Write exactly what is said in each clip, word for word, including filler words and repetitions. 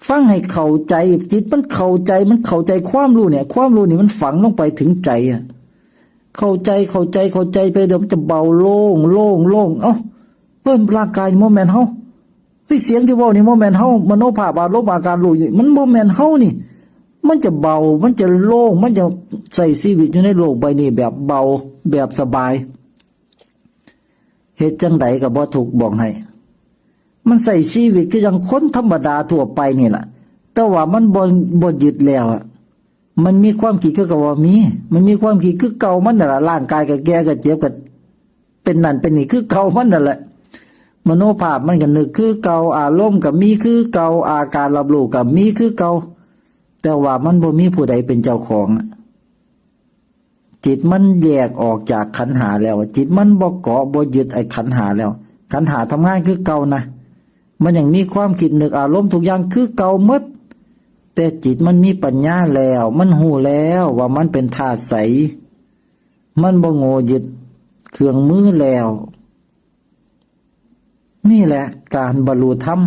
ฟังให้เข้าใจ จิตมันเข้าใจ มันเข้าใจความรู้เนี่ย ความรู้นี่มันฝังลงไปถึงใจอะ เข้าใจ เข้าใจ เข้าใจไป เดี๋ยวมันจะเบา โล่ง โล่ง โล่ง เอ้า เพิ่มร่างกายนี่บ่แม่นเฮา เฮ้ย เสียงที่เว้านี่บ่แม่นเฮา มโนภาพ อารมณ์ อาการรู้นี่ มันบ่แม่นเฮานี่ มันจะเบา มันจะโล่ง มันจะใช้ชีวิตอยู่ในโลกใบนี้แบบเบา แบบสบาย เฮ็ดจั่งใดก็บ่ทุกข์ บอกให้ มันใช้ชีวิตคือจั่งคนธรรมดาทั่วไปนี่ล่ะ แต่ว่ามันบ่ บ่ยึดแล้วอะ มันมีความคิดคือเก่าบ่มี มันมีความคิดคือเก่ามันนั่นล่ะ ร่างกายก็แก่ก็เจ็บก็เป็นนั่นเป็นนี่คือเก่ามันนั่นแหละ มโนภาพมันก็นึกคือเก่า อารมณ์ก็มีคือเก่า อาการรับรู้ก็มีคือเก่า แต่ว่ามันบ่มีผู้ใดเป็นเจ้าของอะ จิตมันแยกออกจากขันธ์ห้าแล้ว จิตมันบ่เกาะบ่ยึดไอ้ขันธ์ห้าแล้ว ขันธ์ห้าทำงานคือเก่านะ มันยังมีความคิดนึกอารมณ์ทุกอย่างคือเก่าหมด แต่จิตมันมีปัญญาแล้ว มันฮู้แล้วว่ามันเป็นธาตุใส มันบ่โง่ยึดเครื่องมือแล้ว นี่แหละการบรรลุธรรม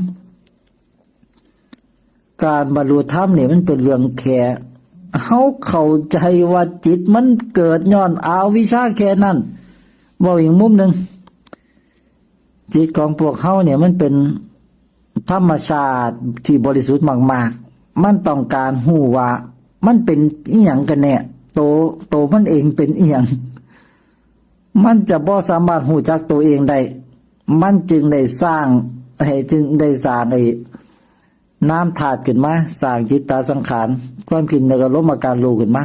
การบรรลุธรรมนี่มันเป็นเรื่องแค่เฮาเข้าใจว่าจิตมันเกิดย้อนอวิชชาแค่นั้น เว้าอีกมุมหนึ่ง จิตของพวกเฮาเนี่ยมันเป็นธรรมชาติที่บริสุทธิ์มากๆ มันต้องการฮู้ว่ามันเป็นอิหยังกันแน่ โต โตมันเองเป็นอิหยัง มันจะบ่สามารถฮู้จักตัวเองได้ มันจึงได้สร้าง ให้ จึงได้สร้างไอ้นามธาตุขึ้นมา สร้างจิตตสังขาร ความคิดนึกอารมณ์อาการรู้ขึ้นมา